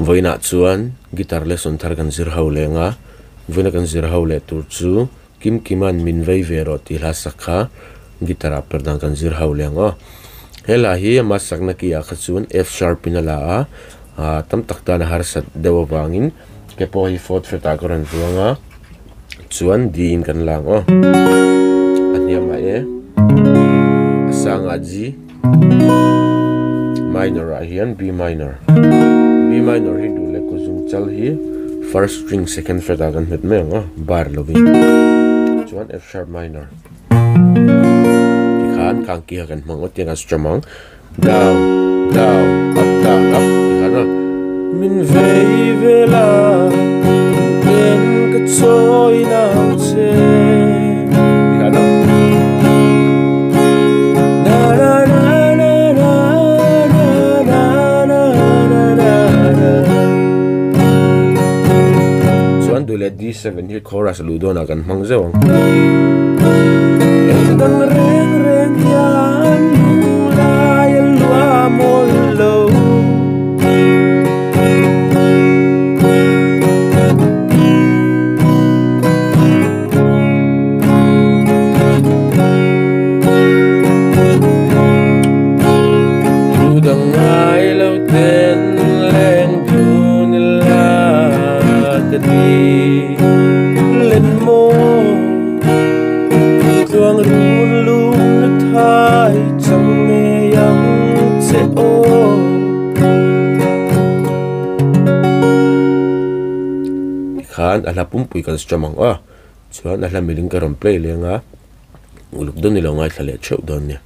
Vawiinah chuan guitar lesson thar kan zir ho leng a, vawiina kan zir ho leh tur chu Kim Kima'n min vei ve rawh tih hla sak kha guitar ah per dan kan zir ho leng aw. He hla hi ama sakna ki ah kha chuan F sharp in a la a, ah tam tak tan a harsat deuh avangin ke pawh hi fourth fret ah ka rawn vuang a, chuan D in kan la ang aw. A hniamah E, a sangah G. Minor ah hian B minor. B minor hi duh leh kuzung chal hi first string second fret ah kan hmet mai ang a, bar lovin. Chuan F sharp minor. Tikhan khang ki kha kan hmang aw tiang a strum ang. Down, down, up, down, up tikhan a. Min vei vel a, eng ka chawi nang che. Tikhan a. Chuan duh leh D7 hi chorus a luh dawnah kan hmang zeuh ang. Eng dang reng reng hian lunglai a luah mawl lo. Thu dang ngai lo ten leng dun ila ka ti len maw Tluang run lung na thai chang ngei ang che aw. Tikhan a hla pumpui kan strum ang aw. Chuan a hla miling ka rawn play leng a, uluk dawn ilo ngaithla leh theuh dawn nia.